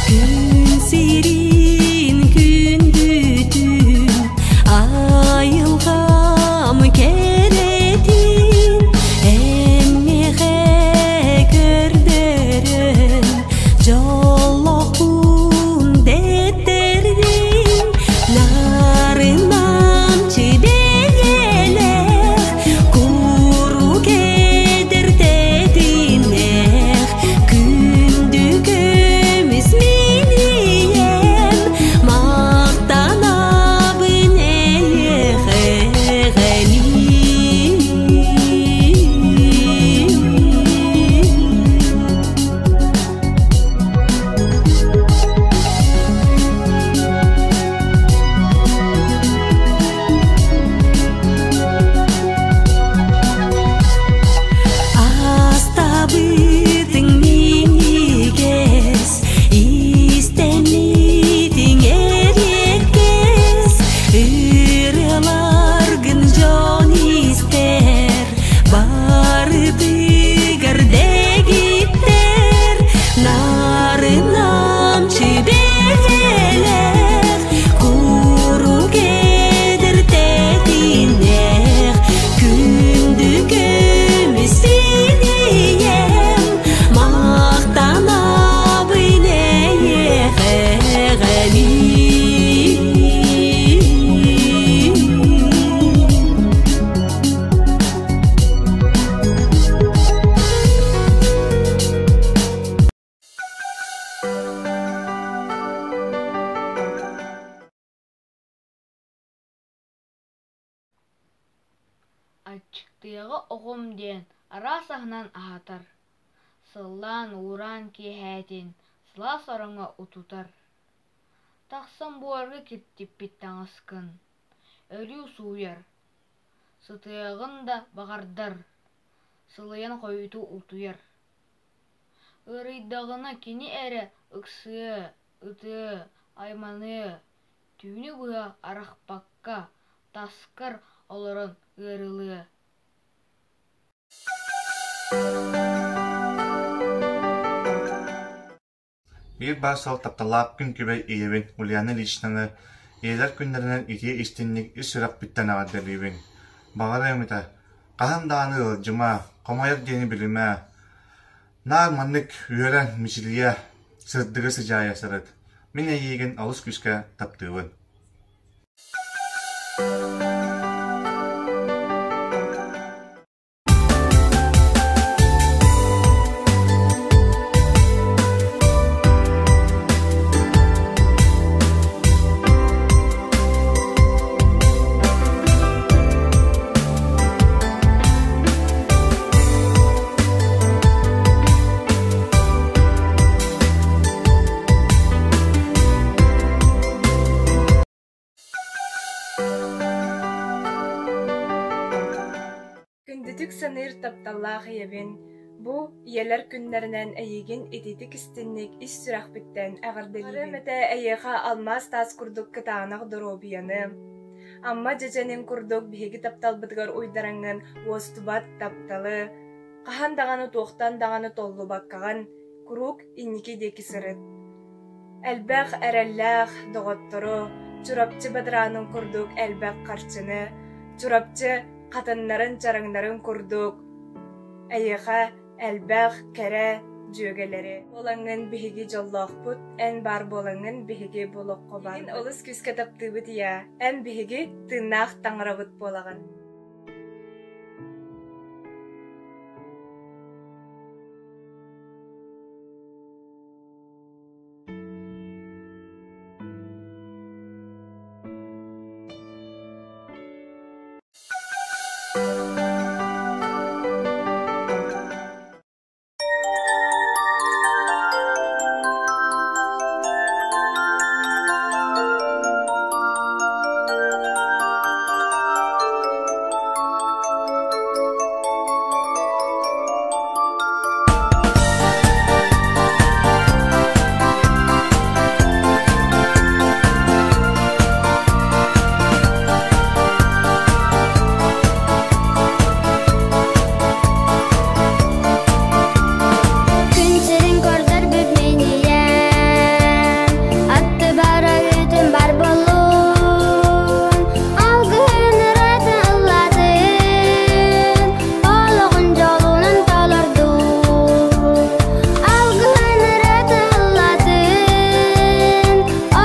Күн сирин күндүтүн айылҕам кэрэтин эмиэхэ көрдөрөн дьоллоохпун дэттэрдин нарынан чибэйэлэх курук эдэр тэтимнээх күндү көмүс мин ийэм махтанабын эйиэхэ Астабытың минигес, истемитиң эриэккес, ырыаларгын дьон истэр, барытыгар дэгиттэр, нарынам чибээлэх, курук эдэр тэтинэх, күндү көмүс ийэм, махтанабын эйиэхэ Аччыктыйаҕа оҕом диэн араас аһынан аһатар, сыллаан-уураан киэһээтин сылаас ороҥҥо утутар. Тахсан буорга киртиппит таҥаскын өрүү сууйар, сытыаҕын да баҕардар, сылайан хойутуу утуйар. Ыарыйдаҕына кини эрэ ыксыа, ытыа, айманыа, түүнү быһа арахпакка таскар олорон ыарылыа. Биир баар суох тапталлаах күн күбэй ийэбин Ульяна Ильичнаны ийэлэр күннэринэн итии истиҥник ис сүрэхпиттэн эҕэрдэлиибин. Баҕарыам этэ, хаһан даҕаны ыалдьыма, хомойор диэни билимэ. Наар маннык үөрэн, мичилийэ, сырдыгы сыдьаайа сырыт. Мин эйиигин олус күүскэ таптыыбын. Күндүтүк саныыр тапталлаах ийэбин, бу ийэлэр күннэринэн эйигин итиитик истинник ис сүрэхпиттэн эҕэрдэлиибин. Этэ эйиэхэ алмаас таас курдук кытаанах доруобуйаны, Амма дьэдьэнин курдук биһиги тапталбытыгар уйдараҥҥын уостубат тапталы, хаһан даҕаны туохтан даҕаны толлубаккаҕын куруук инники диэки сырыт. Элбэх эрэллээх доҕоттору, Чурапчы бадараанын курдук элбэх харчыны, Чурапчы хатыннарын чараҥнарын курдук эйиэхэ элбэх кэрэ дьүөгэлэри буолаҥҥын биһиги дьоллоохпут, эн баар буолаҥҥын биһиги бу олоххо баарбыт. Олус күүскэ таптыыбыт ийээ, эн биһиги тыыннаах таҥарабыт буолаҕын. Күн сирин көрдөрбүт мин ийэм, аттыбар өрүүтүн бар буоллун, алгыһын ырыатын ыллаатын, олоҕун дьолунан толордун. Алгыһын ырыатын ыллаатын,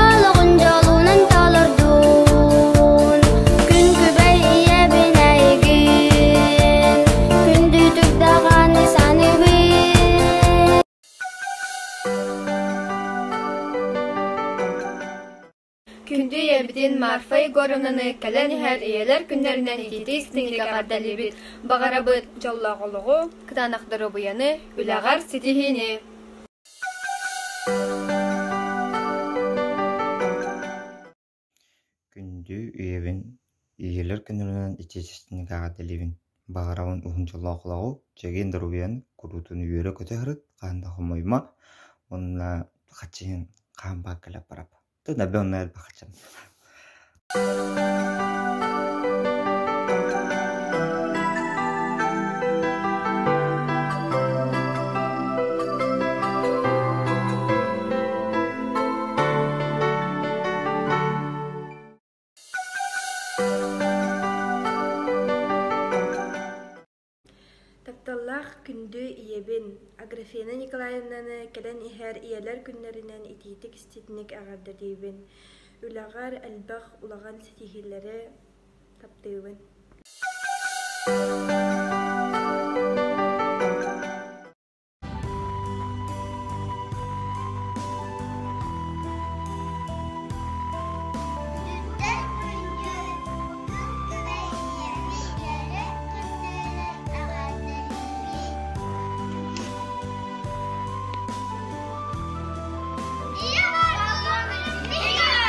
олоҕун дьолунан толордун. Күн күбэй ийэбин эйигин, күндүтүк даҕаны саныыбын. Күндү ийэбитин Марфа Егоровнаны кэлэн иһэр ийэлэр күннэринэн итиитик-истиҥник эҕэрдэлиибит! Баҕарабыт дьоллоох олоҕу, кытаанах доруобуйаны, үлэҕэр ситиһиини! Күндү ийэбин ийэлэр күннэринэн итиитик-истиҥник эҕэрдэлиибин! Баҕарабын уһун дьоллоох олоҕу, чэгиэн доруобуйаны, куруутун үөрэ-көтө сырыт, хаһан да хомойума уонна хаччыйан хаан баар кэлэ барап. Тапталлаах күндү ийэбин Аграфена Николаевнаны кэлэн иһэр ийэлэр күннэринэн итиитик-истиҥник эҕэрдэлиибин, үлэҕэр элбэх улахан ситиһиилэри таптыыбын. Күндүттэн күндү, күн күбэй ийэбит ийэлэр күннэринэн эҕэрдэлиибит!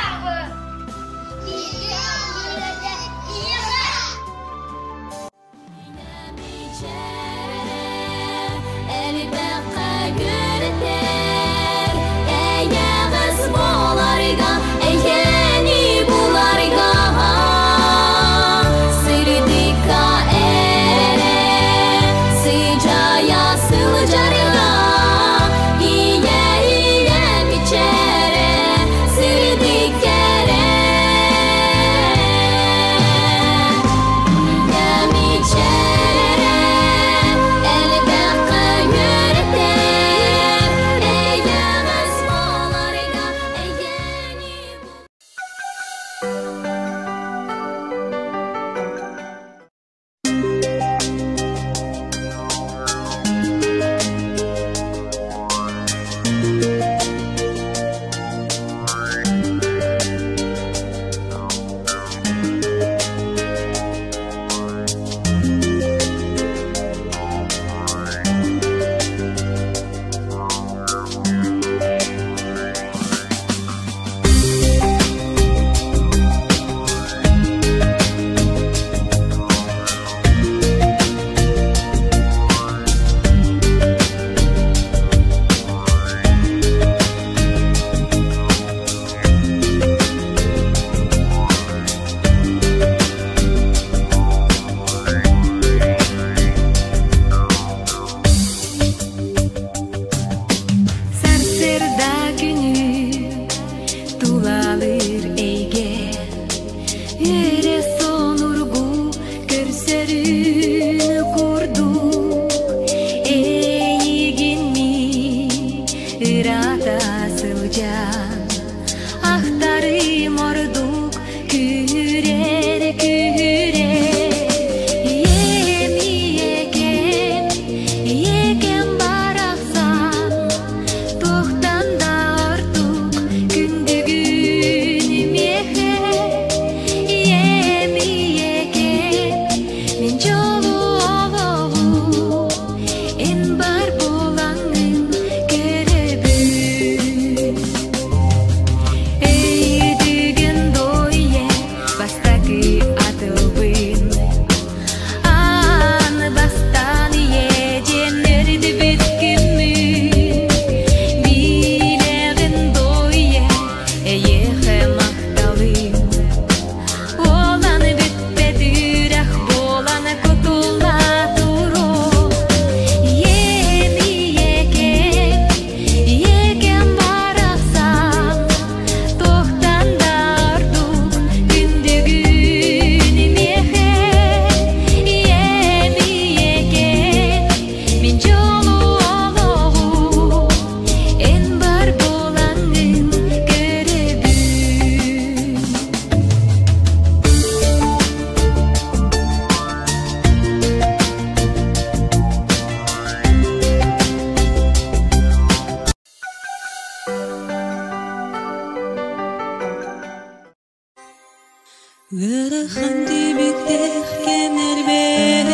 Ыарахан түбүктээх кэмнэрбэр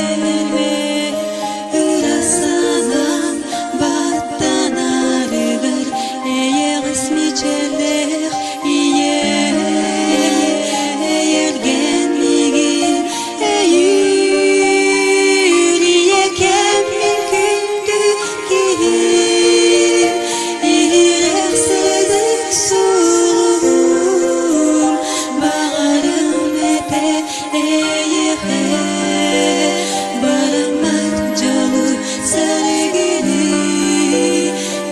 ыра санаам баттанарыгар эйэҕэс мичээрдээх ийэ эйэргэн миигин өйүүр ийэкэм мин күндү киһим иһирэх сырдык суолум Баҕарым этэ эйиэхэ бараммат дьолу саргыны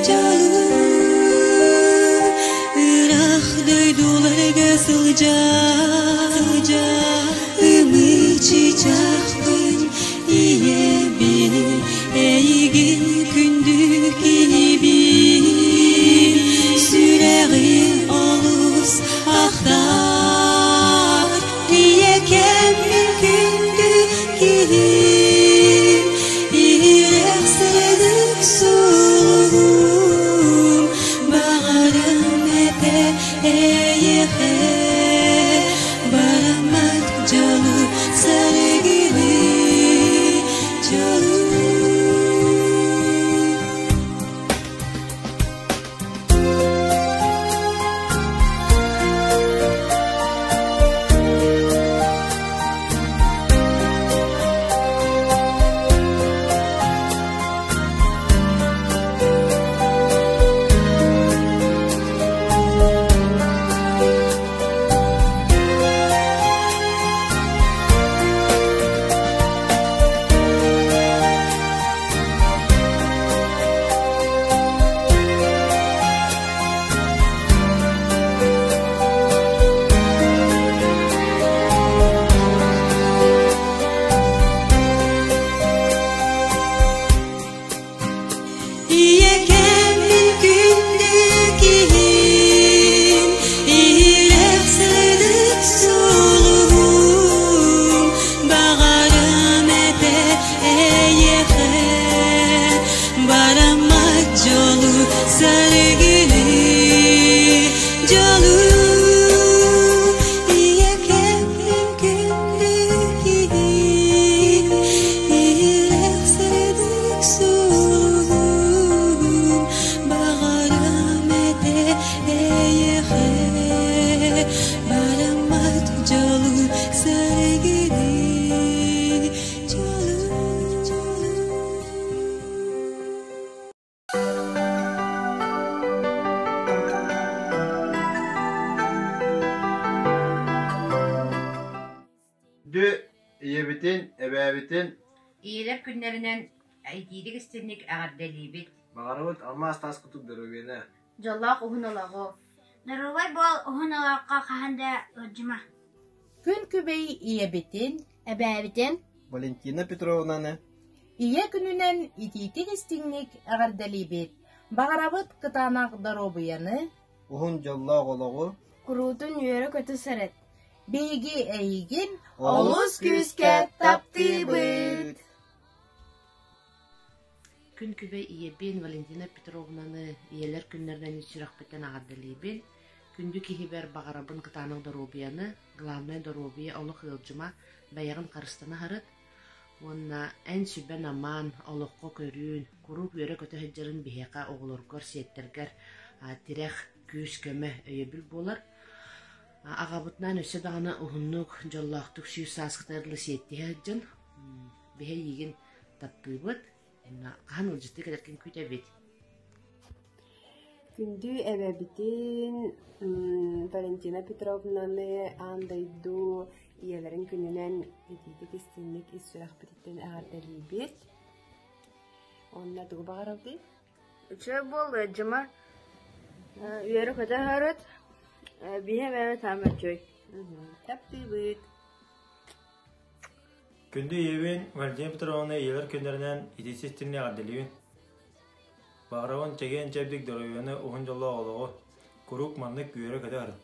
дьолу ыраах дойдуларга сылдьа сылдьа ымыы чыычаахпын ийэбин эйигин күндү киһибин сүрэҕим олус ахтар ийэкэм мин күндү киһим иһирэх сырдык суолум баҕарым этэ эйиэхэ бараммат дьолу саргыны дьолу. Ийэкэм мин күндү киһим, иһирэх сырдык сулуһум, баҕарым этэ эйиэхэ, бараммат дьолу саргыны, дьолу. Ийэкэм мин күндү киһим, иһирэх сырдык сулуһум, баҕарам этэ эйиэхэ, бараммат дьолу саргыны, дьолу. Күндү ийэбитин, эбээбитин Ийэлэр күннэринэн итиитик истинник эҕэрдэлиибит. Баҕарабыт алмаас таас курдук доруобуйаны. Дьоллоох уһун олоҕу. Доруобай буол уһун олоххо хаһан да ыалдьыма. Күн күбэй ийэбитин, эбээбитин Валентина Петровнаны Ийэ күнүнэн итиитик истиҥник эҕэрдэлиибит! Баҕарабыт кытаанах доруобуйаны, уһун дьоллоох олоҕу, Куруутун үөрэ-көтө сырыт. Биһиги эйигин олус күүскэ таптыыбыт! Күн күбэй ийэбин Валентина Петровнаны ийэлэр күннэринэн сүрэхпиттэн эҕэрдэлиибин. Күндү киһибэр баҕарабын кытаанах доруобуйаны, главное доруобуйа олох ыалдьыма, бэйэҕин харыстана сырыт уонна эн сүбэн-аман, олоххо көрүүн, куруук үөрэ-көтө сылдьарын биһиэхэ оҕолоргор, сиэттэргэр тирэх, күүс-көмө, өйөбүл буолар. Аҕабытынаан өссө даҕаны уһуннук, дьоллоохтук сүүс сааскытыгар дылы сиэттиһэ сылдьын. Биһи эйиигин таптыыбыт. Хаһан ыалдьыттыы кэлэргин күүтэбит. Күндү эбэбитин Валентина Петровнаны аан дойду ийэлэрин күнүнэн итиитик истиҥник ис сүрэхпититтэн эҕэрдэлиибит. Уонна тугу баҕарабытый? Үчүгэй буол ыалдьыма, үөрэ-көтө аһарыт, биһи эмээбит хаама үчүгэй. Таптыыбыт. Күндү ийэбин Валентина Петровна ийэлэр күннэринэн итии систимҥэ эҕэрдэлиибин. Баҕарабын чэгиэн-чэбдик доруобуйаны, уһун дьоллоох олоҕу, куруук маннык үөрэ-көтө сырыт.